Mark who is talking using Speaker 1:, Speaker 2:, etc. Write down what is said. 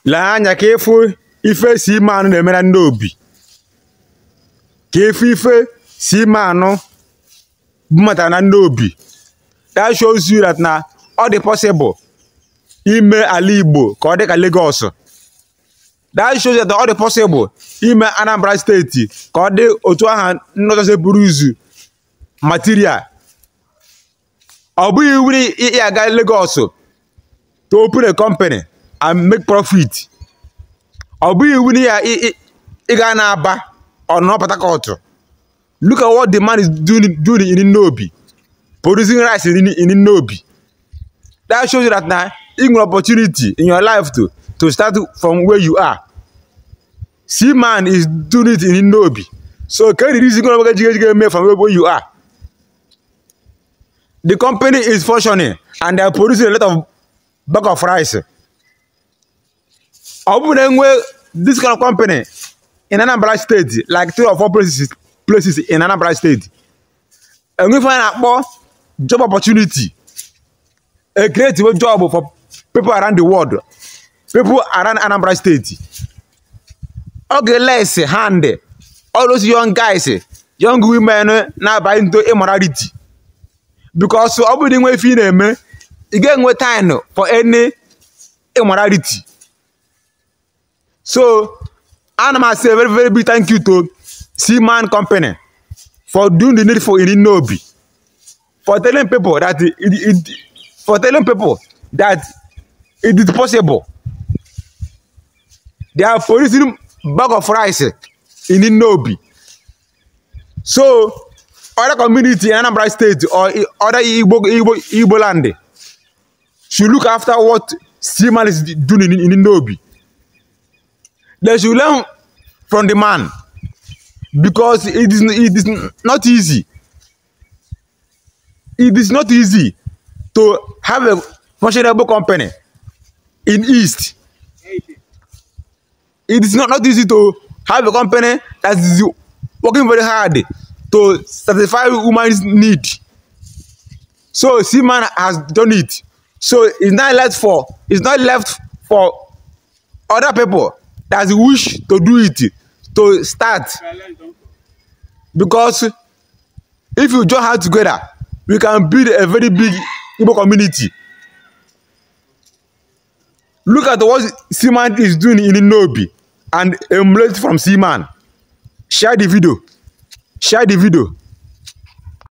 Speaker 1: lee anya ka ịfụ ife Seaman na-eme na ndị obi, ka ịfụ ife Seaman bumatara na ndị obi. That shows you that na all the possible ime ala Igbo ka ọ dị ka Lagos. That shows you that all the possible ime Anambra State ka ọ dị otu aha nnọchasị buru izu material. Ọ bụghị iwu ị aga Lagos to open a company and make profit. Ọ bụghị iwu ị ga na-aba or no Port Harcourt. Look at what the man is doing in Nnobi, producing rice in Nnobi. That shows you that now you have an opportunity in your life to start from where you are. Seaman is doing it in Nnobi. So can you reason from where you are? The company is functioning and they are producing a lot of bag of rice. This kind of company in Anambra State, like 3 or 4 places in Anambra State, and we find out more job opportunity, a great job for people around the world, people around Anambra State. Okay, let's hand all those young guys, young women now buy into immorality. Because so everything we feel them, you get no time for any immorality. So I must say very big thank you to Seaman Company for doing the needful in Nnobi, for telling people that it is possible. They are producing bag of rice in Nnobi. So other community in Anambra State or other Igbo land should look after what Seaman is doing in Nnobi. They should learn from the man, because it is not easy. It is not easy to have a functionable company in East. It is not easy to have a company that is working very hard to satisfy women's need. So Seaman has done it. So it's not left for other people that wish to do it to start. Because if you join hands together, we can build a very big Igbo community. Look at what Seaman is doing in Nnobi and emulate from Seaman. Share the video. Share the video.